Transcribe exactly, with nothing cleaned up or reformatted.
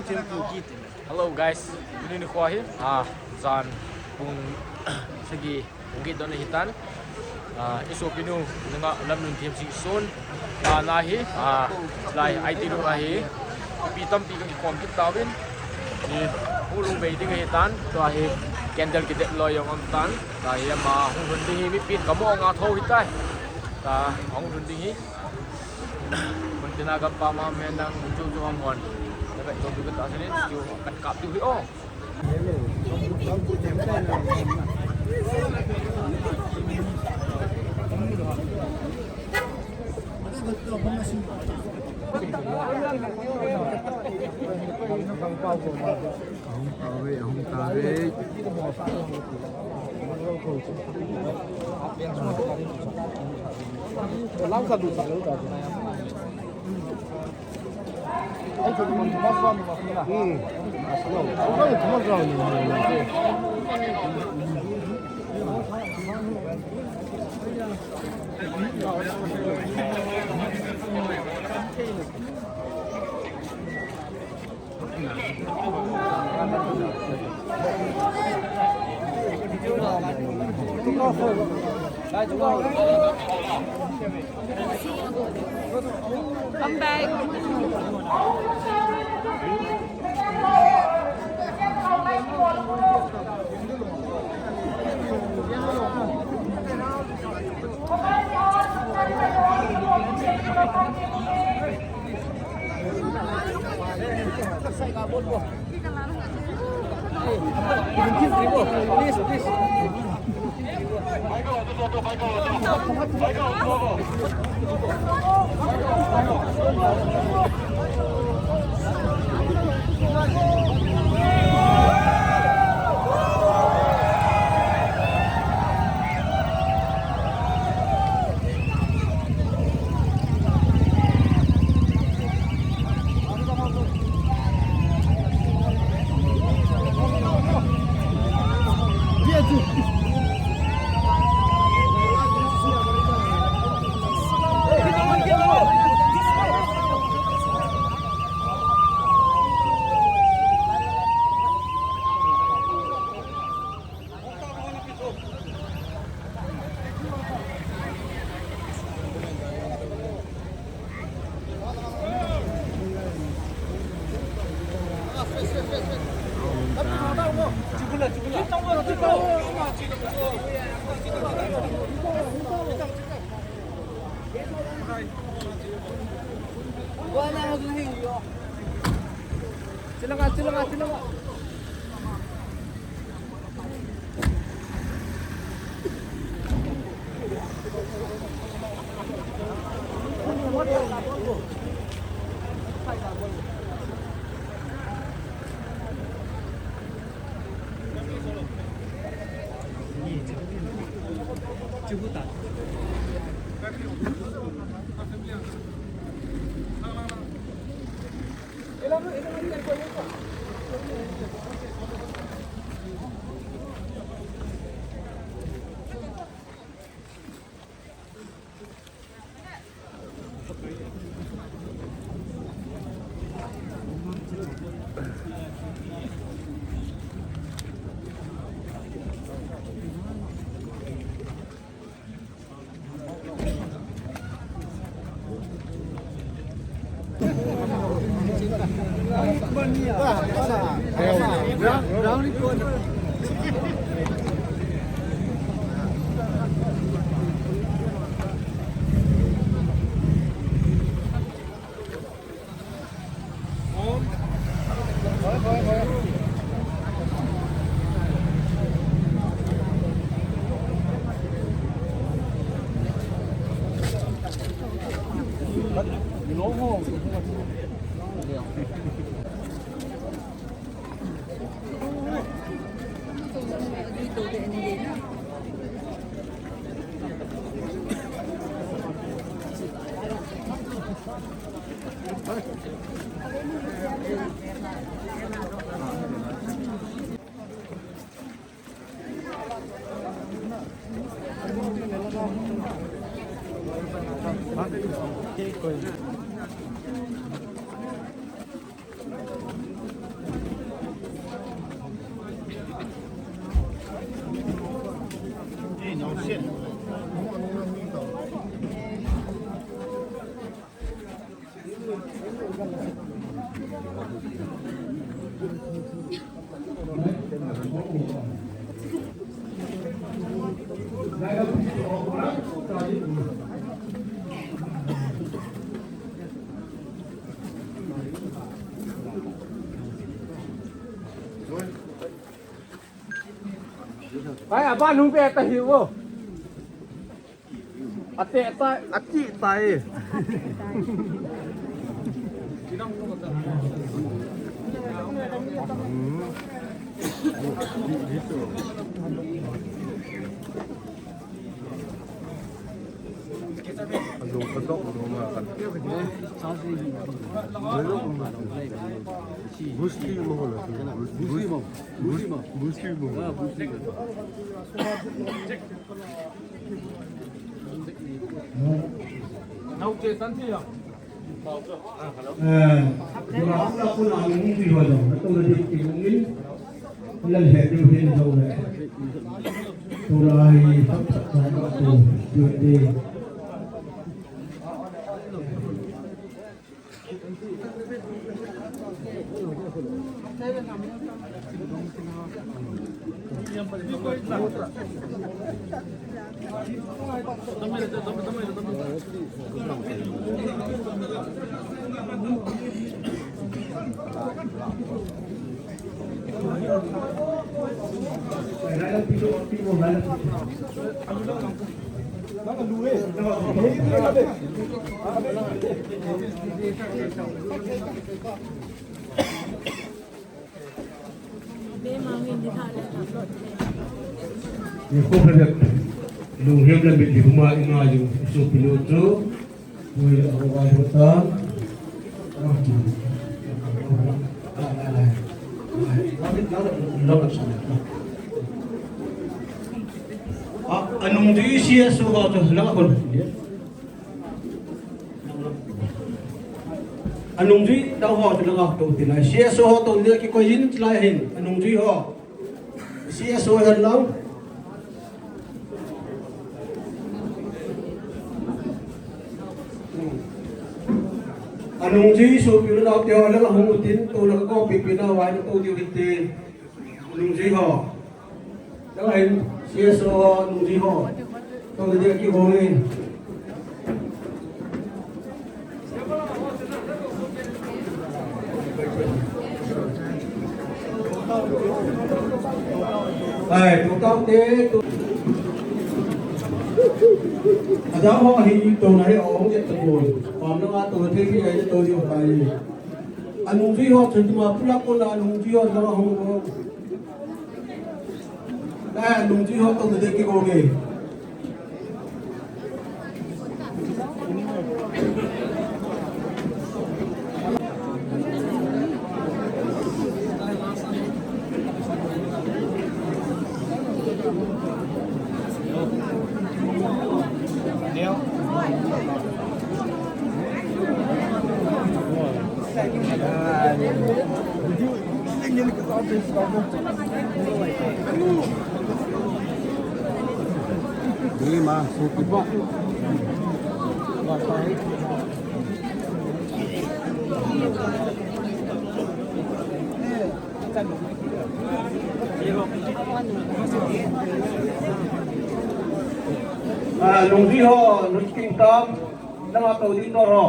Hello guys, tuni nikho hi, ah, jan pung sagi, pung get don ahitan. Ah, i sopinu, nanga Lamnunthem Singson, ah, na hi, ah, lai I T room ahi, pi tampi kakikhom kit tauvin. Ni, hung lhung bei ding ahitan, tua hi candle kidet loi jong um tan. Tua hi ama hung lhun ding hi, mipin kamu nga tho hitai. Tua hung lhun ding hi. Kuntina gam pa ma men dang chu chu ham hon. Na bai to du ka ta sinin chu kan kap diu hi o. Ahung tave, ahung tave. Come back. Pai, aban hung pe ta hi vo. Ate ta, ati ta e. Ni ko phabep, lunghem le mitlhi puma i ngai u, i sopi nu chu, pui a ngai u ta. A, anungjui C S O ho chu la khun. Anungjui dang ho chu langa tou tin lai. C S O ho tou ni kikoi in chulai hin. Anungjui ho. C S O hen lang. Anungjui sopi nau te ho langa hung tin tou langa ko pi pi na vai tou diu hin tin. Nungjui ho. Dang hin C S O ho, nungjui ho. Tou dia kihou e. Ai, tou tau te, tou. Adang ho hi tou na hi ong jet ta ko. Pam na tou thei thei ai tou diu hai. Anungjui ho chun ma pula ko la anungjui ho la ho. Nungjui ho tou de kiko nge. Ah, nungjui ho, nungjui tam, nang a tou ding dor ho.